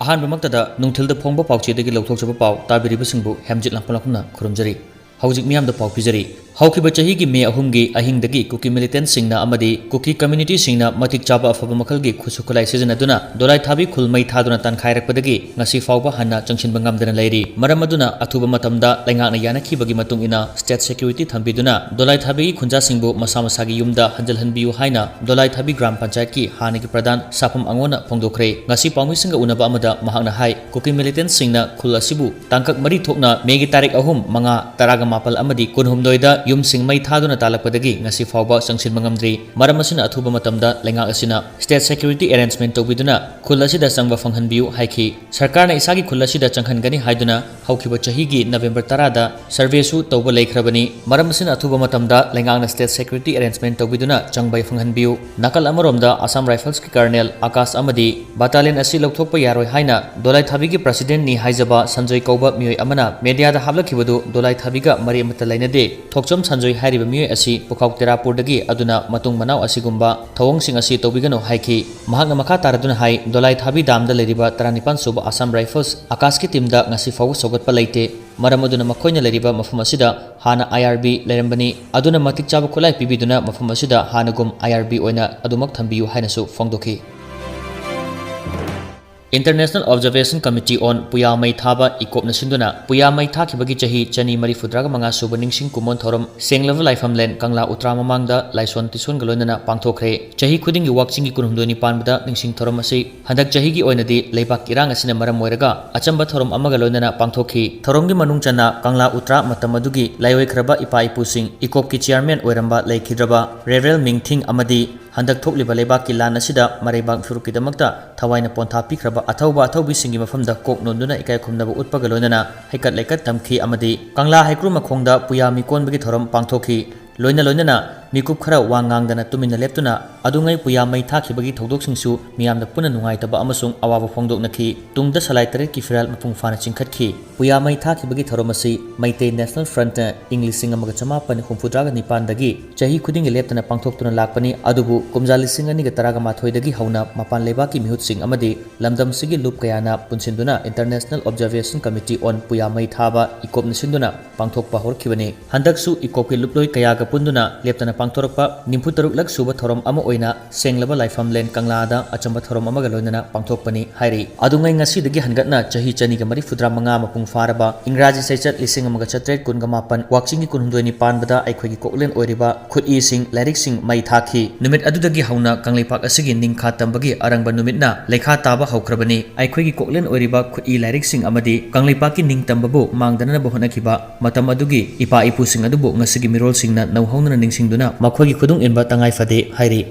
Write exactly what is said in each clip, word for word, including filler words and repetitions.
ꯑꯍꯥꯟꯕꯃꯛꯇꯗ ꯅꯨꯡꯊꯤꯜꯗ ꯐꯣꯡꯕ ꯄꯥꯎꯆꯦꯗꯒꯤ ꯂꯧꯊꯣꯛꯆꯕ ꯄꯥꯎ ꯇꯥꯕꯤꯔꯤꯕꯁꯤꯡꯕꯨ ꯍꯦꯝꯖꯤꯠ ꯂꯥꯡꯄꯣꯛꯂꯥꯛꯄꯝꯅ ꯈꯨꯔꯨꯝꯖꯔꯤ꯫ ꯍꯧꯖꯤꯛ ꯃꯤꯌꯥꯝꯗ ꯄꯥꯎ ꯄꯤꯖꯔꯤ꯫ ꯍꯧꯈꯤꯕ ꯆꯍꯤꯒꯤ ꯃꯦ ꯑꯍꯨꯝꯒꯤ ꯑꯍꯤꯡꯗꯒꯤ ꯀꯨꯀꯤ militantꯁꯤꯡꯅ ꯑꯃꯗꯤ ꯀꯨꯀꯤ communityꯁꯤꯡꯅ ꯃꯇꯤꯛ ꯆꯥꯕ ꯑꯐꯕ ꯃꯈꯜꯒꯤ ꯈꯨꯠꯁꯨ ꯈꯨꯠꯂꯥꯏ ꯁꯤꯖꯤꯟꯅꯗꯨꯅ ꯗꯣꯂꯥꯏ ꯊꯥꯕꯤ ꯈꯨꯜ ꯃꯩ ꯊꯥꯗꯨꯅ ꯇꯥꯟꯈꯥꯏꯔꯛꯄꯗꯒꯤ ꯉꯁꯤ ꯐꯥꯎꯕ ꯍꯟꯅ ꯆꯪꯁꯤꯟꯕ ꯉꯝꯗꯅ ꯂꯩꯔꯤ꯫ ꯃꯔꯝ ꯑꯗꯨꯅ ꯑꯊꯨꯕ ꯃꯇꯝꯗ ꯂꯩꯉꯥꯛꯅ ꯌꯥꯅꯈꯤꯕꯒꯤ ꯃꯇꯨꯡ ꯏꯟꯅ state security ꯊꯝꯕꯤꯗꯨꯅ ꯗꯣꯂꯥꯏ ꯊꯥꯕꯤꯒꯤ ꯈꯨꯟꯖꯥꯁꯤꯡꯕꯨ ꯃꯁꯥ ꯃꯁꯥꯒꯤ ꯌꯨꯝꯗ ꯍꯟꯖꯤꯜꯍꯟꯕꯤꯌꯨ ꯍꯥꯏꯅ ꯗꯣꯂꯥꯏ ꯊꯥꯕꯤ ꯒ꯭ꯔꯥꯝ ꯄꯟꯆꯥꯌꯠꯀꯤ ꯍꯥꯟꯅꯒꯤ ꯄ꯭ꯔꯙꯥꯟ ꯁꯥꯐꯝ ꯑꯉꯣꯟꯅ ꯐꯣꯡꯗꯣꯛꯈ꯭ꯔꯦ꯫ ꯉꯁꯤ ꯄꯥꯎꯃꯤꯁꯤꯡꯒ ꯎꯅꯕ ꯑꯃꯗ ꯃꯍꯥꯛꯅ ꯍꯥꯏ, ꯀꯨꯀꯤ militantꯁꯤꯡꯅ ꯈꯨꯜ ꯑꯁꯤꯕꯨ ꯇꯥꯡꯀꯛ ꯃꯔꯤ ꯊꯣꯛꯅ ꯃꯦꯒꯤ ꯇꯥꯔꯤꯛ ꯑꯍꯨꯝ, ꯃꯉꯥ, ꯇꯔꯥꯒ ꯃꯥꯄꯜ ꯑꯃꯗꯤ ꯀꯨꯟꯍꯨꯝꯗꯣꯏꯗ ꯌꯨꯝꯁꯤꯡ ꯃꯩ ꯊꯥꯗꯨꯅ ꯇꯥꯜꯂꯛꯄꯗꯒꯤ ꯉꯁꯤ ꯐꯥꯎꯕ ꯆꯪꯁꯤꯟꯕ ꯉꯝꯗ꯭ꯔꯤ꯫ ꯃꯔꯝ ꯑꯁꯤꯅ ꯑꯊꯨꯕ ꯃꯇꯝꯗ ꯂꯩꯉꯥꯛ ꯑꯁꯤꯅ state security arrangement ꯇꯧꯕꯤꯗꯨꯅ ꯈꯨꯜ ꯑꯁꯤꯗ ꯆꯪꯕ ꯐꯪꯍꯟꯕꯤꯌꯨ ꯍꯥꯏꯈꯤ꯫ ꯁꯔꯀꯥꯔꯅ ꯏꯁꯥꯒꯤ ꯈꯨꯜ ꯑꯁꯤꯗ ꯆꯪꯍꯟꯒꯅꯤ ꯍꯥꯏꯗꯨꯅ ꯍꯧꯈꯤꯕ ꯆꯍꯤꯒꯤ November ꯇꯔꯥꯗ surveyꯁꯨ ꯇꯧꯕ ꯂꯩꯈ꯭ꯔꯕꯅꯤ꯫ ꯃꯔꯝ ꯑꯁꯤꯅ ꯑꯊꯨꯕ ꯃꯇꯝꯗ ꯂꯩꯉꯥꯛꯅ state security arrangement ꯇꯧꯕꯤꯗꯨꯅ ꯆꯪꯕ ꯐꯪꯍꯟꯕꯤꯌꯨ꯫ ꯅꯥꯀꯜ ꯑꯃꯔꯣꯝꯗ Assam Riflesꯀꯤ colonel ꯑꯀꯥꯁ ꯑꯃꯗꯤ battalion ꯑꯁꯤ ꯂꯧꯊꯣꯛꯄ ꯌꯥꯔꯣꯏ ꯍꯥꯏꯅ ꯗꯣꯂꯥꯏ ꯊꯥꯕꯤꯒꯤ presidentꯅꯤ ꯍꯥꯏꯖꯕ ꯁꯟꯖꯣꯏ ꯀꯧꯕ ꯃꯤꯑꯣꯏ ꯑꯃꯅ mediaꯗ ꯍꯥꯞꯂꯛꯈꯤꯕꯗꯨ ꯗꯣꯂꯥꯏ ꯊꯥꯕꯤꯒ ꯃꯔꯤ ꯑꯃꯠꯇ ꯂꯩꯅꯗꯦ꯫ ꯊꯣꯛꯆꯝ ꯁꯟꯖꯣꯏ ꯍꯥꯏꯔꯤꯕ ꯃꯤꯑꯣꯏ ꯑꯁꯤ ꯄꯨꯈꯥꯎ ꯇꯦꯔꯥꯄꯨꯔꯗꯒꯤ ꯑꯗꯨꯅ ꯃꯇꯨꯡ ꯃꯅꯥꯎ ꯑꯁꯤꯒꯨꯝꯕ ꯊꯧꯑꯣꯡꯁꯤꯡ ꯑꯁꯤ ꯇꯧꯕꯤꯒꯅꯨ ꯍꯥꯏꯈꯤ꯫ ꯃꯍꯥꯛꯅ ꯃꯈꯥ ꯇꯥꯔꯗꯨꯅ ꯍꯥꯏ, ꯗꯣꯂꯥꯏ ꯊꯥꯕꯤ damꯗ ꯂꯩꯔꯤꯕ ꯇꯔꯥꯅꯤꯄꯥꯟ ꯁꯨꯕ Assam Rifles ꯑꯀꯥꯁꯀꯤ teamꯗ ꯉꯁꯤ ꯐꯥꯎꯕ ꯁꯧꯒꯠꯄ ꯂꯩꯇꯦ꯫ ꯃꯔꯝ ꯑꯗꯨꯅ ꯃꯈꯣꯏꯅ ꯂꯩꯔꯤꯕ ꯃꯐꯝ ꯑꯁꯤꯗ ꯍꯥꯟꯅ IRB ꯂꯩꯔꯝꯕꯅꯤ꯫ ꯑꯗꯨꯅ ꯃꯇꯤꯛ ꯆꯥꯕ ꯈꯨꯠꯂꯥꯏ ꯄꯤꯕꯤꯗꯨꯅ ꯃꯐꯝ ꯑꯁꯤꯗ ꯍꯥꯟꯅꯒꯨꯝ IRB ꯑꯣꯏꯅ ꯑꯗꯨꯃꯛ ꯊꯝꯕꯤꯌꯨ ꯍꯥꯏꯅꯁꯨ ꯐꯣꯡꯗꯣꯛꯈꯤ꯫ International Observation Committee on ꯄꯨꯌꯥ ꯃꯩ ꯊꯥꯕ ꯏꯀꯣꯞꯅ ꯁꯤꯟꯗꯨꯅ ꯄꯨꯌꯥ ꯃꯩ ꯊꯥꯈꯤꯕꯒꯤ ꯆꯍꯤ ꯆꯅꯤ ꯃꯔꯤꯐꯨꯇꯔꯥꯒ ꯃꯉꯥ ꯁꯨꯕ ꯅꯤꯡꯁꯤꯡ ꯀꯨꯝꯑꯣꯟ ꯊꯧꯔꯝ ꯁꯦꯡꯂꯕ ꯂꯥꯏꯐꯝꯂꯦꯟ ꯀꯪꯂꯥ ꯎꯇ꯭ꯔꯥ ꯃꯃꯥꯡꯗ ꯂꯥꯏꯁꯣꯟ ꯇꯤꯁꯣꯟꯒ ꯂꯣꯏꯅꯅ ꯄꯥꯡꯊꯣꯛꯈ꯭ꯔꯦ꯫ ꯆꯍꯤ ꯈꯨꯗꯤꯡꯒꯤ ꯋꯥꯛꯆꯤꯡꯒꯤ ꯀꯨꯟꯍꯨꯝꯗꯣꯏꯅꯤ ꯄꯥꯟꯕꯗ ꯅꯤꯡꯁꯤꯡ ꯊꯧꯔꯝ ꯑꯁꯤ ꯍꯟꯗꯛ ꯆꯍꯤꯒꯤ ꯑꯣꯏꯅꯗꯤ ꯂꯩꯕꯥꯛꯀꯤ ꯏꯔꯥꯡ ꯑꯁꯤꯅ ꯃꯔꯝ ꯑꯣꯏꯔꯒ ꯑꯆꯝꯕ ꯊꯧꯔꯝ ꯑꯃꯒ ꯂꯣꯏꯅꯅ ꯄꯥꯡꯊꯣꯛꯈꯤ꯫ ꯊꯧꯔꯝꯒꯤ ꯃꯅꯨꯡ ꯆꯟꯅ ꯀꯪꯂꯥ ꯎꯇ꯭ꯔꯥ ꯃꯇꯝ ꯑꯗꯨꯒꯤ ꯂꯥꯏꯑꯣꯏꯈ꯭ꯔꯕ ꯏꯄꯥ ꯏꯄꯨꯁꯤꯡ, ꯏꯀꯣꯞꯀꯤ chairman ꯑꯣꯏꯔꯝꯕ ꯂꯩꯈꯤꯗ꯭ꯔꯕ Reverend ꯃꯤꯡꯊꯤꯡ ꯑꯃꯗꯤ ꯍꯟꯗꯛ ꯊꯣꯛꯂꯤꯕ ꯂꯩꯕꯥꯛꯀꯤ ꯂꯥꯟ ꯑꯁꯤꯗ ꯃꯔꯩꯕꯥꯛ ꯐꯨꯔꯨꯞꯀꯤꯗꯃꯛꯇ ꯊꯋꯥꯏꯅ ꯄꯣꯟꯊꯥ ꯄꯤꯈ꯭ꯔꯕ ꯑꯊꯧꯕ ꯑꯊꯧꯕꯤꯁꯤꯡꯒꯤ ꯃꯐꯝꯗ ꯀꯣꯛ ꯅꯣꯟꯗꯨꯅ ꯏꯀꯥꯏ ꯈꯨꯝꯅꯕ ꯎꯠꯄꯒ ꯂꯣꯏꯅꯅ ꯍꯩꯀꯠ ꯂꯩꯀꯠ ꯇꯝꯈꯤ ꯑꯃꯗꯤ ꯀꯪꯂꯥ ꯍꯩꯀ꯭ꯔꯨ ꯃꯈꯣꯡꯗ ꯄꯨꯌꯥ ꯃꯤꯀꯣꯟꯕꯒꯤ ꯊꯧꯔꯝ ꯄꯥꯡꯊꯣꯛꯈꯤ꯫ ꯂꯣꯏꯅ ꯂꯣꯏꯅꯅ ꯃꯤꯀꯨꯞ ꯈꯔ ꯋꯥ ꯉꯥꯡꯗꯅ ꯇꯨꯃꯤꯟꯅ ꯂꯦꯞꯇꯨꯅ ꯑꯗꯨꯉꯩ ꯄꯨꯌꯥ ꯃꯩ ꯊꯥꯈꯤꯕꯒꯤ ꯊꯧꯗꯣꯛꯁꯤꯡꯁꯨ ꯃꯤꯌꯥꯝꯗ ꯄꯨꯟꯅ ꯅꯨꯡꯉꯥꯏꯇꯕ ꯑꯃꯁꯨꯡ ꯑꯋꯥꯕ ꯐꯣꯡꯗꯣꯛꯅꯈꯤ꯫ ꯇꯨꯡꯗ ꯁꯂꯥꯏ ꯇꯔꯦꯠꯀꯤ ꯐꯤꯔꯥꯜ ꯃꯄꯨꯡ ꯐꯥꯅ ꯆꯤꯡꯈꯠꯈꯤ꯫ ꯄꯨꯌꯥ ꯃꯩ ꯊꯥꯈꯤꯕꯒꯤ ꯊꯧꯔꯝ ꯑꯁꯤ ꯃꯩꯇꯩ National Front ꯏꯪ ꯂꯤꯁꯤꯡ ꯑꯃꯒ ꯆꯃꯥꯄꯟ ꯍꯨꯝꯐꯨꯇꯔꯥꯒ ꯅꯤꯄꯥꯟꯗꯒꯤ ꯆꯍꯤ ꯈꯨꯗꯤꯡꯒꯤ ꯂꯦꯞꯇꯅ ꯄꯥꯡꯊꯣꯛꯇꯨꯅ ꯂꯥꯛꯄꯅꯤ, ꯑꯗꯨꯕꯨ ꯀꯨꯝꯖꯥ ꯂꯤꯁꯤꯡ ꯑꯅꯤꯒ ꯇꯔꯥꯃꯥꯊꯣꯏꯗꯒꯤ ꯍꯧꯅ ꯃꯄꯥꯟ ꯂꯩꯕꯥꯛꯀꯤ ꯃꯤꯍꯨꯠꯁꯤꯡ ꯑꯃꯗꯤ ꯂꯝꯗꯝꯁꯤꯒꯤ ꯂꯨꯞ ꯀꯌꯥꯅ ꯄꯨꯟꯁꯤꯟꯗꯨꯅ International Observation Committee on ꯄꯨꯌꯥ ꯃꯩ ꯊꯥꯕ, ꯏꯀꯣꯞꯅ ꯁꯤꯟꯗꯨꯅ ꯄꯥꯡꯊꯣꯛꯄ ꯍꯧꯔꯛꯈꯤꯕꯅꯤ꯫ ꯍꯟꯗꯛꯁꯨ ꯏꯀꯣꯞꯀꯤ ꯂꯨꯞꯂꯣꯏ ꯀꯌꯥꯒ ꯄꯨꯟꯗꯨꯅ ꯂꯦꯞꯇꯅ ꯄꯥꯡꯊꯣꯔꯛꯄ ꯅꯤꯐꯨꯇꯔꯨꯛꯂꯛ ꯁꯨꯕ ꯊꯧꯔꯝ ꯑꯃ ꯑꯣꯏꯅ ꯁꯦꯡꯂꯕ ꯂꯥꯏꯐꯝꯂꯦꯟ ꯀꯪꯂꯥꯗ ꯑꯆꯝꯕ ꯊꯧꯔꯝ ꯑꯃꯒ ꯂꯣꯏꯅꯅ ꯄꯥꯡꯊꯣꯛꯄꯅꯤ ꯍꯥꯏꯔꯤ꯫ ꯑꯗꯨꯉꯩ ꯉꯁꯤꯗꯒꯤ ꯍꯟꯒꯠꯅ ꯆꯍꯤ ꯆꯅꯤꯒ ꯃꯔꯤꯐꯨꯇꯔꯥ ꯃꯉꯥ ꯃꯄꯨꯡ ꯐꯥꯔꯕ ꯏꯪꯒ꯭ꯔꯥꯖꯤ ꯆꯩꯆꯠ ꯂꯤꯁꯤꯡ ꯑꯃꯒ ꯆꯥꯇ꯭ꯔꯦꯠ ꯀꯨꯟꯒ ꯃꯥꯄꯟ ꯋꯥꯛꯆꯤꯡꯒꯤ ꯀꯨꯟꯍꯨꯝꯗꯣꯏꯅꯤ ꯄꯥꯟꯕꯗ ꯑꯩꯈꯣꯏꯒꯤ ꯀꯣꯛꯂꯦꯟ ꯑꯣꯏꯔꯤꯕ ꯈꯨꯠꯏꯁꯤꯡ, ꯂꯥꯏꯔꯤꯛꯁꯤꯡ ꯃꯩ ꯊꯥꯈꯤ꯫ ꯅꯨꯃꯤꯠ ꯑꯗꯨꯗꯒꯤ ꯍꯧꯅ ꯀꯪꯂꯩꯄꯥꯛ ꯑꯁꯤꯒꯤ ꯅꯤꯡꯈꯥ ꯇꯝꯕꯒꯤ ꯑꯔꯪꯕ ꯅꯨꯃꯤꯠꯅ ꯂꯩꯈꯥ ꯇꯥꯕ ꯍꯧꯈ꯭ꯔꯕꯅꯤ꯫ ꯑꯩꯈꯣꯏꯒꯤ ꯀꯣꯛꯂꯦꯟ ꯑꯣꯏꯔꯤꯕ ꯈꯨꯠꯏ ꯂꯥꯏꯔꯤꯛꯁꯤꯡ ꯑꯃꯗꯤ ꯀꯪꯂꯩꯄꯥꯛꯀꯤ ꯅꯤꯡꯇꯝꯕꯕꯨ ꯃꯥꯡꯗꯅꯕ ꯍꯣꯠꯅꯈꯤꯕ ꯃꯇꯝ ꯑꯗꯨꯒꯤ ꯏꯄꯥ ꯏꯄꯨꯁꯤꯡ ꯑꯗꯨꯕꯨ ꯉꯁꯤꯒꯤ ꯃꯤꯔꯣꯜꯁꯤꯡꯅ ꯅꯧꯍꯧꯅꯅ ꯅꯤꯡꯁꯤꯡꯗꯨꯅ ꯃꯈꯣꯏꯒꯤ ꯈꯨꯗꯨꯡ ꯏꯟꯕ ꯇꯉꯥꯏ ꯐꯗꯦ ꯍꯥꯏꯔꯤ꯫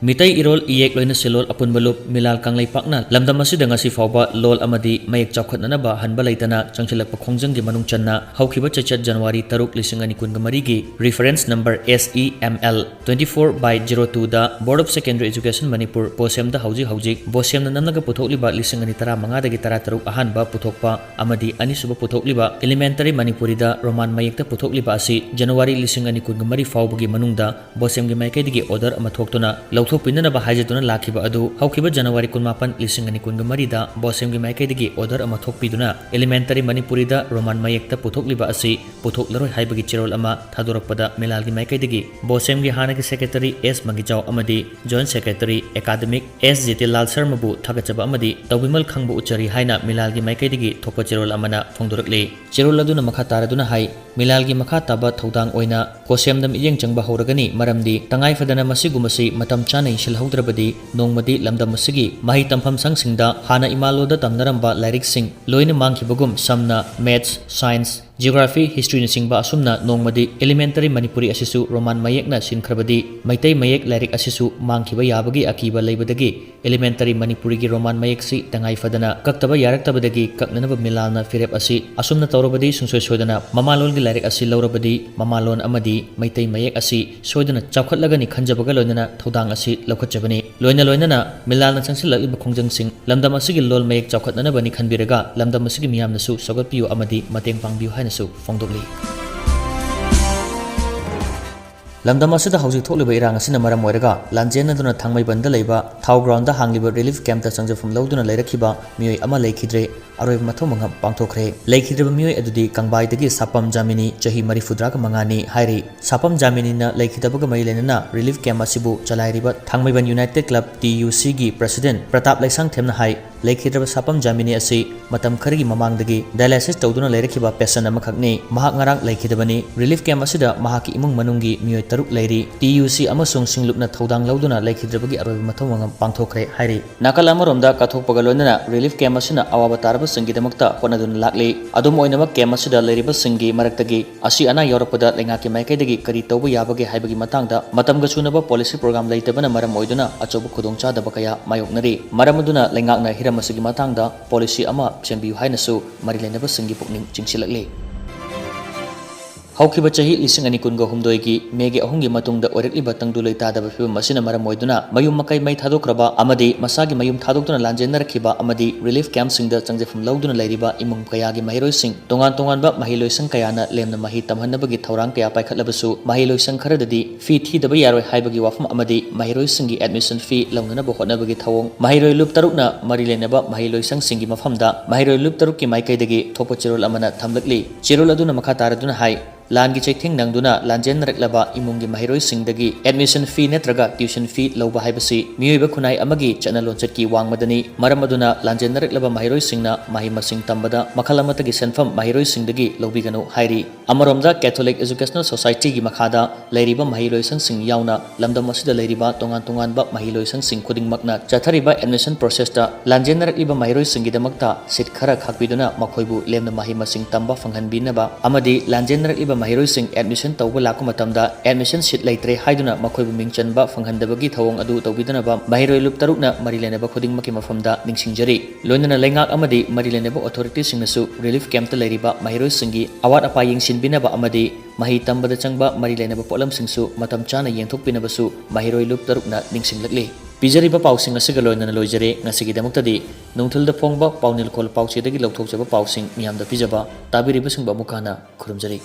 ꯃꯤꯇꯩ ꯏꯔꯣꯜ ꯏꯌꯦꯛ ꯂꯣꯏꯅ ꯁꯦꯜꯂꯣꯜ ꯑꯄꯨꯟꯕ ꯂꯨꯞ ꯃꯤꯂꯥꯜ ꯀꯪꯂꯩꯄꯥꯛꯅ ꯂꯝꯗꯝ ꯑꯁꯤꯗ ꯉꯁꯤ ꯐꯥꯎꯕ ꯂꯣꯜ ꯑꯃꯗꯤ ꯃꯌꯦꯛ ꯆꯥꯎꯈꯠꯅꯅꯕ ꯍꯟꯕ ꯂꯩꯇꯅ ꯆꯪꯁꯤꯜꯂꯛꯄ ꯈꯣꯡꯖꯪꯒꯤ ꯃꯅꯨꯡ ꯆꯟꯅ ꯍꯧꯈꯤꯕ ꯆꯩꯆꯠ ꯖꯅꯋꯥꯔꯤ ꯇꯔꯨꯛ ꯂꯤꯁꯤꯡ ꯑꯅꯤ ꯀꯨꯟꯒ ꯃꯔꯤꯒꯤ reference number S E M L twenty four by zero two the Board of Secondary Education Manipur, ꯕꯣꯁꯦꯝꯗ ꯍꯧꯖꯤꯛ ꯍꯧꯖꯤꯛ ꯕꯣꯁꯦꯝꯅ ꯅꯝꯂꯒ ꯄꯨꯊꯣꯛꯂꯤꯕ ꯂꯤꯁꯤꯡ ꯑꯅꯤ ꯇꯔꯥꯃꯉꯥꯗꯒꯤ ꯇꯔꯥꯇꯔꯨꯛ ꯑꯍꯥꯟꯕ ꯄꯨꯊꯣꯛꯄ ꯑꯃꯗꯤ ꯑꯅꯤꯁꯨꯕ ꯄꯨꯊꯣꯛꯂꯤꯕ Elementary ꯃꯅꯤꯄꯨꯔꯤꯗ ꯔꯣꯃꯥꯟ ꯃꯌꯦꯛꯇ ꯄꯨꯊꯣꯛꯂꯤꯕ ꯑꯁꯤ ꯖꯅꯋꯥꯔꯤ ꯂꯤꯁꯤꯡ ꯑꯅꯤ ꯀꯨꯟꯒ ꯃꯔꯤ ꯐꯥꯎꯕꯒꯤ ꯃꯅꯨꯡꯗ ꯕꯣꯁꯦꯝꯒꯤ ꯃꯥꯏꯀꯩꯗꯒꯤ order ꯑꯃ ꯊꯣꯛꯇꯨꯅ ꯂꯧꯊꯣꯛꯄꯤꯅꯅꯕ ꯍꯥꯏꯖꯗꯨꯅ ꯂꯥꯛꯈꯤꯕ ꯑꯗꯨ ꯍꯧꯈꯤꯕ ꯖꯅꯋꯥꯔꯤ ꯀꯨꯟꯃꯥꯄꯟ ꯂꯤꯁꯤꯡ ꯑꯅꯤ ꯀꯨꯟꯒ ꯃꯔꯤꯗ ꯕꯣꯁꯦꯝꯒꯤ ꯃꯥꯏꯀꯩꯗꯒꯤ order ꯑꯃ ꯊꯣꯛꯄꯤꯗꯨꯅ Elementary ꯃꯅꯤꯄꯨꯔꯤꯗ ꯔꯣꯃꯥꯟ ꯃꯌꯦꯛꯇ ꯄꯨꯊꯣꯛꯂꯤꯕ ꯑꯁꯤ ꯄꯨꯊꯣꯛꯂꯔꯣꯏ ꯍꯥꯏꯕꯒꯤ ꯆꯦꯔꯣꯜ ꯑꯃ ꯊꯥꯗꯣꯔꯛꯄꯗ ꯃꯤꯂꯥꯜꯒꯤ ꯃꯥꯏꯀꯩꯗꯒꯤ ꯕꯣꯁꯦꯝꯒꯤ ꯍꯥꯟꯅꯒꯤ Secretary S ꯃꯪꯒꯤꯖꯥꯎ ꯑꯃꯗꯤ Joint Secretary Academic S ꯖꯤꯇꯦꯟꯂꯥꯜ ꯁꯔꯃꯕꯨ ꯊꯥꯒꯠꯆꯕ ꯑꯃꯗꯤ ꯇꯧꯕꯤꯃꯜ ꯈꯪꯕ ꯎꯠꯆꯔꯤ ꯍꯥꯏꯅ ꯃꯤꯂꯥꯜꯒꯤ ꯃꯥꯏꯀꯩꯗꯒꯤ ꯊꯣꯛꯄ ꯆꯦꯔꯣꯜ ꯑꯃꯅ ꯐꯣꯡꯗꯣꯔꯛꯂꯤ꯫ ꯆꯦꯔꯣꯜ ꯑꯗꯨꯅ ꯃꯈꯥ ꯇꯥꯔꯗꯨꯅ ꯍꯥꯏ, ꯃꯤꯂꯥꯜꯒꯤ ꯃꯈꯥ ꯇꯥꯕ ꯊꯧꯗꯥꯡ ꯑꯣꯏꯅ ꯀꯣꯁꯦꯝꯗ ꯃꯤꯠꯌꯦꯡ ꯆꯪꯕ ꯍꯧꯔꯒꯅꯤ, ꯃꯔꯝꯗꯤ ꯇꯉꯥꯏ ꯐꯗꯅ ꯃꯁꯤꯒꯨꯝꯕꯁꯤ ꯃꯇꯝ ꯆꯥꯅ ꯏꯟꯁꯤꯜꯍꯧꯗ꯭ꯔꯕꯗꯤ ꯅꯣꯡꯃꯗꯤ ꯂꯝꯗꯝ ꯑꯁꯤꯒꯤ ꯃꯍꯩ ꯇꯝꯐꯝ ꯁꯪꯁꯤꯡꯗ ꯍꯥꯟꯅ ꯏꯃꯥꯂꯣꯟꯗ ꯇꯝꯅꯔꯝꯕ ꯂꯥꯏꯔꯤꯛꯁꯤꯡ ꯂꯣꯏꯅ ꯃꯥꯡꯈꯤꯕꯒꯨꯝ ꯁꯝꯅ Maths, Science, Geography, Historyꯅꯆꯤꯡꯕ ꯑꯁꯨꯝꯅ ꯅꯣꯡꯃꯗꯤ Elementary Manipuri ꯑꯁꯤꯁꯨ Roman ꯃꯌꯦꯛꯅ ꯁꯤꯟꯈ꯭ꯔꯕꯗꯤ ꯃꯩꯇꯩ ꯃꯌꯦꯛ ꯂꯥꯏꯔꯤꯛ ꯑꯁꯤꯁꯨ ꯃꯥꯡꯈꯤꯕ ꯌꯥꯕꯒꯤ ꯑꯀꯤꯕ ꯂꯩꯕꯗꯒꯤ Elementary Manipuriꯒꯤ Roman ꯃꯌꯦꯛꯁꯤ ꯇꯉꯥꯏ ꯐꯗꯅ ꯀꯛꯇꯕ ꯌꯥꯔꯛꯇꯕꯗꯒꯤ ꯀꯛꯅꯅꯕ ꯃꯤꯂꯥꯜꯅ ꯐꯤꯔꯦꯞ ꯑꯁꯤ ꯑꯁꯨꯝꯅ ꯇꯧꯔꯕꯗꯤ ꯁꯨꯡꯁꯣꯏ ꯁꯣꯏꯗꯅ ꯃꯃꯥꯂꯣꯟꯒꯤ ꯂꯥꯏꯔꯤꯛ ꯑꯁꯤ ꯂꯧꯔꯕꯗꯤ ꯃꯃꯥꯂꯣꯟ ꯑꯃꯗꯤ ꯃꯩꯇꯩ ꯃꯌꯦꯛ ꯑꯁꯤ ꯁꯣꯏꯗꯅ ꯆꯥꯎꯈꯠꯂꯒꯅꯤ ꯈꯟꯖꯕꯒ ꯂꯣꯏꯅꯅ ꯊꯧꯗꯥꯡ ꯑꯁꯤ ꯂꯧꯈꯠꯆꯕꯅꯤ꯫ ꯂꯣꯏꯅ ꯂꯣꯏꯅꯅ ꯃꯤꯂꯥꯜꯅ ꯆꯪꯁꯤꯜꯂꯛꯂꯤꯕ ꯈꯣꯡꯖꯪꯁꯤꯡ ꯂꯝꯗꯝ ꯑꯁꯤꯒꯤ ꯂꯣꯜ ꯃꯌꯦꯛ ꯆꯥꯎꯈꯠꯅꯅꯕꯅꯤ ꯈꯟꯕꯤꯔꯒ ꯂꯝꯗꯝ ꯑꯁꯤꯒꯤ ꯃꯤꯌꯥꯝꯅꯁꯨ ꯁꯧꯒꯠꯄꯤꯌꯨ ꯑꯃꯗꯤ ꯃꯇꯦꯡ ꯄꯥꯡꯕꯤꯌꯨ ꯍꯥꯏꯅꯁꯨ ꯐꯣꯡꯗꯣꯛꯂꯤ꯫ ꯂꯝꯗꯝ ꯑꯁꯤꯗ ꯍꯧꯖꯤꯛ ꯊꯣꯛꯂꯤꯕ ꯏꯔꯥꯡ ꯑꯁꯤꯅ ꯃꯔꯝ ꯑꯣꯏꯔꯒ ꯂꯥꯟꯖꯦꯟꯅꯗꯨꯅ ꯊꯥꯡꯃꯩꯕꯟꯗ ꯂꯩꯕ ꯊꯥꯎ ꯒ꯭ꯔꯥꯎꯟꯗ ꯍꯥꯡꯂꯤꯕ ꯔꯤꯂꯤꯐ ꯀꯦꯝꯞꯇ ꯆꯪꯖꯐꯝ ꯂꯧꯗꯨꯅ ꯂꯩꯔꯛꯈꯤꯕ ꯃꯤꯑꯣꯏ ꯑꯃ ꯂꯩꯈꯤꯗ꯭ꯔꯦ꯫ ꯑꯔꯣꯏꯕ ꯃꯊꯧ ꯃꯉꯝ ꯄꯥꯡꯊꯣꯛꯈ꯭ꯔꯦ꯫ ꯂꯩꯈꯤꯗ꯭ꯔꯕ ꯃꯤꯑꯣꯏ ꯑꯗꯨꯗꯤ ꯀꯪꯕꯥꯏꯗꯒꯤ ꯁꯥꯄꯝ ꯖꯥꯃꯤꯅꯤ, ꯆꯍꯤ ꯃꯔꯤꯐꯨꯇꯔꯥꯒ ꯃꯉꯥꯅꯤ ꯍꯥꯏꯔꯤ꯫ ꯁꯥꯄꯝ ꯖꯥꯃꯤꯅꯤꯅ ꯂꯩꯈꯤꯗꯕꯒ ꯃꯔꯤ ꯂꯩꯅꯅ ꯔꯤꯂꯤꯐ ꯀꯦꯝꯞ ꯑꯁꯤꯕꯨ ꯆꯂꯥꯏꯔꯤꯕ ꯊꯥꯡꯃꯩꯕꯟ ꯌꯨꯅꯥꯏꯇꯦꯗ ꯀ꯭ꯂꯕ, ꯇꯤ ꯌꯨ ꯁꯤꯒꯤ ꯄ꯭ꯔꯁꯤꯗꯦꯟꯠ ꯄ꯭ꯔꯇꯥꯞ ꯂꯩꯁꯥꯡꯊꯦꯝꯅ ꯍꯥꯏ, ꯂꯩꯈꯤꯗ꯭ꯔꯕ ꯁꯥꯄꯝ ꯖꯥꯃꯤꯅꯤ ꯑꯁꯤ ꯃꯇꯝ ꯈꯔꯒꯤ ꯃꯃꯥꯡꯗꯒꯤ ꯗꯥꯏꯂꯥꯏꯁꯤꯁ ꯇꯧꯗꯨꯅ ꯂꯩꯔꯛꯈꯤꯕ ꯄꯦꯁꯦꯟꯠ ꯑꯃꯈꯛꯅꯤ꯫ ꯃꯍꯥꯛ ꯉꯔꯥꯡ ꯂꯩꯈꯤꯗꯕꯅꯤ꯫ ꯔꯤꯂꯤꯐ ꯀꯦꯝꯞ ꯑꯁꯤꯗ ꯃꯍꯥꯛꯀꯤ ꯏꯃꯨꯡ ꯃꯅꯨꯡꯒꯤ ꯃꯤꯑꯣꯏ ꯇꯔꯨꯛ ꯂꯩꯔꯤ꯫ ꯇꯤ ꯌꯨ ꯁꯤ ꯑꯃꯁꯨꯡ ꯁꯤꯡꯂꯨꯞꯅ ꯊꯧꯗꯥꯡ ꯂꯧꯗꯨꯅ ꯂꯩꯈꯤꯗ꯭ꯔꯕꯒꯤ ꯑꯔꯣꯏꯕ ꯃꯊꯧ ꯃꯉꯝ ꯄꯥꯡꯊꯣꯛꯈ꯭ꯔꯦ ꯍꯥꯏꯔꯤ꯫ ꯅꯥꯀꯜ ꯑꯃꯔꯣꯝꯗ ꯀꯠꯊꯣꯛꯄꯒ ꯂꯣꯏꯅꯅ ꯔꯤꯂꯤꯐ ꯀꯦꯝꯞ ꯑꯁꯤꯅ ꯑꯋꯥꯕ ꯇꯥꯔꯕꯁꯤꯡꯒꯤꯗꯃꯛꯇ ꯍꯣꯠꯅꯗꯨꯅ ꯂꯥꯛꯂꯤ꯫ ꯑꯗꯨꯝ ꯑꯣꯏꯅꯃꯛ, ꯀꯦꯝꯞ ꯑꯁꯤꯗ ꯂꯩꯔꯤꯕꯁꯤꯡꯒꯤ ꯃꯔꯛꯇꯒꯤ ꯑꯁꯤ ꯑꯅꯥ ꯌꯥꯎꯔꯛꯄꯗ ꯂꯩꯉꯥꯛꯀꯤ ꯃꯥꯏꯀꯩꯗꯒꯤ ꯀꯔꯤ ꯇꯧꯕ ꯌꯥꯕꯒꯦ ꯍꯥꯏꯕꯒꯤ ꯃꯇꯥꯡꯗ ꯃꯇꯝꯒ ꯆꯨꯅꯕ ꯄꯣꯂꯤꯁꯤ ꯄ꯭ꯔꯣꯒ꯭ꯔꯥꯝ ꯂꯩꯇꯕꯅ ꯃꯔꯝ ꯑꯣꯏꯗꯨꯅ ꯑꯆꯧꯕ ꯈꯨꯗꯣꯡꯆꯥꯗꯕ ꯀꯌꯥ ꯃꯥꯌꯣꯛꯅꯔꯤ꯫ ꯃꯔꯝ ꯑꯗꯨꯅ ꯂꯩꯉꯥꯛꯅ ꯍꯤꯔꯝ ꯑꯁꯤꯒꯤ ꯃꯇꯥꯡꯗ ꯄꯣꯂꯤꯁꯤ ꯑꯃ ꯁꯦꯝꯕꯤꯌꯨ ꯍꯥꯏꯅꯁꯨ ꯃꯔꯤ ꯂꯩꯅꯕꯁꯤꯡꯒꯤ ꯄꯨꯛꯅꯤꯡ ꯆꯤꯡꯁꯤꯜꯂꯛꯂꯤ꯫ ꯍꯧꯈꯤꯕ ꯆꯍꯤ ꯂꯤꯁꯤꯡ ꯑꯅꯤ ꯀꯨꯟꯒ ꯍꯨꯝꯗꯣꯏꯒꯤ ꯃꯦꯒꯤ ꯑꯍꯨꯝꯒꯤ ꯃꯇꯨꯡꯗ ꯑꯣꯏꯔꯛꯂꯤꯕ ꯇꯪꯗꯨ ꯂꯩꯇꯥꯗꯕ ꯐꯤꯕꯝ ꯑꯁꯤꯅ ꯃꯔꯝ ꯑꯣꯏꯗꯨꯅ ꯃꯌꯨꯝ ꯃꯀꯩ ꯃꯩ ꯊꯥꯗꯣꯛꯈ꯭ꯔꯕ ꯑꯃꯗꯤ ꯃꯁꯥꯒꯤ ꯃꯌꯨꯝ ꯊꯥꯗꯣꯛꯇꯨꯅ ꯂꯥꯟꯖꯦꯟꯅꯔꯛꯈꯤꯕ ꯑꯃꯗꯤ ꯔꯤꯂꯤꯐ ꯀꯦꯝꯞꯁꯤꯡꯗ ꯆꯪꯖꯐꯝ ꯂꯧꯗꯨꯅ ꯂꯩꯔꯤꯕ ꯏꯃꯨꯡ ꯀꯌꯥꯒꯤ ꯃꯍꯩꯔꯣꯏꯁꯤꯡ ꯇꯣꯉꯥꯟ ꯇꯣꯉꯥꯟꯕ ꯃꯍꯩ ꯂꯣꯏꯁꯪ ꯀꯌꯥꯅ ꯂꯦꯝꯅ ꯃꯍꯩ ꯇꯝꯍꯟꯅꯕꯒꯤ ꯊꯧꯔꯥꯡ ꯀꯌꯥ ꯄꯥꯏꯈꯠꯂꯕꯁꯨ ꯃꯍꯩ ꯂꯣꯏꯁꯪ ꯈꯔꯗꯗꯤ ꯐꯤ ꯊꯤꯗꯕ ꯌꯥꯔꯣꯏ ꯍꯥꯏꯕꯒꯤ ꯋꯥꯐꯝ ꯑꯃꯗꯤ ꯃꯍꯩꯔꯣꯏꯁꯤꯡꯒꯤ ꯑꯦꯗꯃꯤꯁꯟ ꯐꯤ ꯂꯧꯅꯅꯕ ꯍꯣꯠꯅꯕꯒꯤ ꯊꯧꯑꯣꯡ ꯃꯍꯩꯔꯣꯏ ꯂꯨꯞ ꯇꯔꯨꯛꯅ ꯃꯔꯤ ꯂꯩꯅꯕ ꯃꯍꯩ ꯂꯣꯏꯁꯪꯁꯤꯡꯒꯤ ꯃꯐꯝꯗ ꯃꯍꯩꯔꯣꯏ ꯂꯨꯞ ꯇꯔꯨꯛꯀꯤ ꯃꯥꯏꯀꯩꯗꯒꯤ ꯊꯣꯛꯄ ꯆꯦꯔꯣꯜ ꯑꯃꯅ ꯊꯝꯂꯛꯂꯤ꯫ ꯆꯦꯔꯣꯜ ꯑꯗꯨꯅ ꯃꯈꯥ ꯇꯥꯔꯗꯨꯅ ꯍꯥꯏ, ꯂꯥꯟꯒꯤ ꯆꯩꯊꯦꯡ ꯅꯪꯗꯨꯅ ꯂꯥꯟꯖꯦꯟꯅꯔꯛꯂꯕ ꯏꯃꯨꯡꯒꯤ ꯃꯍꯩꯔꯣꯏꯁꯤꯡꯗꯒꯤ admission fee ꯅꯠꯇ꯭ꯔꯒ tuition fee ꯂꯧꯕ ꯍꯥꯏꯕꯁꯤ ꯃꯤꯑꯣꯏꯕ ꯈꯨꯟꯅꯥꯏ ꯑꯃꯒꯤ ꯆꯠꯅ ꯂꯣꯟꯆꯠꯀꯤ ꯋꯥꯡꯃꯗꯅꯤ꯫ ꯃꯔꯝ ꯑꯗꯨꯅ ꯂꯥꯟꯖꯦꯟꯅꯔꯛꯂꯕ ꯃꯍꯩꯔꯣꯏꯁꯤꯡꯅ ꯃꯍꯩ ꯃꯁꯤꯡ ꯇꯝꯕꯗ ꯃꯈꯜ ꯑꯃꯠꯇꯒꯤ ꯁꯦꯟꯐꯝ ꯃꯍꯩꯔꯣꯏꯁꯤꯡꯗꯒꯤ ꯂꯧꯕꯤꯒꯅꯨ ꯍꯥꯏꯔꯤ꯫ ꯑꯃꯔꯣꯝꯗ Catholic Educational Society ꯒꯤ ꯃꯈꯥꯗ ꯂꯩꯔꯤꯕ ꯃꯍꯩꯔꯣꯏꯁꯪꯁꯤꯡ ꯌꯥꯎꯅ ꯂꯝꯗꯝ ꯑꯁꯤꯗ ꯂꯩꯔꯤꯕ ꯇꯣꯉꯥꯟ ꯇꯣꯉꯥꯟꯕ ꯃꯍꯩꯔꯣꯏꯁꯪꯁꯤꯡ ꯈꯨꯗꯤꯡꯃꯛꯅ ꯆꯠꯊꯔꯤꯕ admission process ꯇ ꯂꯥꯟꯖꯦꯟꯅꯔꯛꯂꯤꯕ ꯃꯍꯩꯔꯣꯏꯁꯤꯡꯒꯤꯗꯃꯛꯇ seat ꯈꯔ ꯈꯥꯛꯄꯤꯗꯨꯅ ꯃꯈꯣꯏꯕꯨ ꯂꯦꯝꯅ ꯃꯍꯩ ꯃꯁꯤꯡ ꯇꯝꯕ ꯐꯪꯍꯟꯕꯤꯅꯕ ꯑꯃꯗꯤ ꯂꯥꯟꯖꯦꯟꯅꯔꯛꯂꯤꯕ ꯃꯍꯩꯔꯣꯏꯁꯤꯡ admission ꯇꯧꯕ ꯂꯥꯛꯄ ꯃꯇꯝꯗ admission seat ꯂꯩꯇ꯭ꯔꯦ ꯍꯥꯏꯗꯨꯅ ꯃꯈꯣꯏꯕꯨ ꯃꯤꯡ ꯆꯟꯕ ꯐꯪꯍꯟꯗꯕꯒꯤ ꯊꯧꯑꯣꯡ ꯑꯗꯨ ꯇꯧꯕꯤꯗꯅꯕ ꯃꯍꯩꯔꯣꯏ ꯂꯨꯞ ꯇꯔꯨꯛꯅ ꯃꯔꯤ ꯂꯩꯅꯕ ꯈꯨꯗꯤꯡꯃꯛꯀꯤ ꯃꯐꯝꯗ ꯅꯤꯡꯁꯤꯡꯖꯔꯤ꯫ ꯂꯣꯏꯅꯅ ꯂꯩꯉꯥꯛ ꯑꯃꯗꯤ ꯃꯔꯤ ꯂꯩꯅꯕ authority ꯁꯤꯡꯅꯁꯨ relief camp ꯇ ꯂꯩꯔꯤꯕ ꯃꯍꯩꯔꯣꯏꯁꯤꯡꯒꯤ ꯑꯋꯥꯠ ꯑꯄꯥ ꯌꯦꯡꯁꯤꯟꯕꯤꯅꯕ ꯑꯃꯗꯤ ꯃꯍꯩ ꯇꯝꯕꯗ ꯆꯪꯕ ꯃꯔꯤ ꯂꯩꯅꯕ ꯄꯣꯠꯂꯝꯁꯤꯡꯁꯨ ꯃꯇꯝ ꯆꯥꯅ ꯌꯦꯡꯊꯣꯛꯄꯤꯅꯕꯁꯨ ꯃꯍꯩꯔꯣꯏ ꯂꯨꯞ ꯇꯔꯨꯛꯅ ꯅꯤꯡꯁꯤꯡꯂꯛꯂꯤ꯫ ꯄꯤꯖꯔꯤꯕ ꯄꯥꯎꯁꯤꯡ ꯑꯁꯤꯒ ꯂꯣꯏꯅꯅ ꯂꯣꯏꯖꯔꯦ꯫ ꯉꯁꯤꯒꯤꯗꯃꯛꯇꯗꯤ ꯅꯨꯡꯊꯤꯜꯗ ꯐꯣꯡꯕ ꯄꯥꯎꯅꯤꯜꯈꯣꯜ ꯄꯥꯎꯆꯦꯗꯒꯤ ꯂꯧꯊꯣꯛꯆꯕ ꯄꯥꯎꯁꯤꯡ ꯃꯤꯌꯥꯝꯗ ꯄꯤꯖꯕ꯫ ꯇꯥꯕꯤꯔꯤꯕꯁꯤꯡꯕꯨ ꯑꯃꯨꯛ ꯍꯟꯅ ꯈꯨꯔꯨꯝꯖꯔꯤ꯫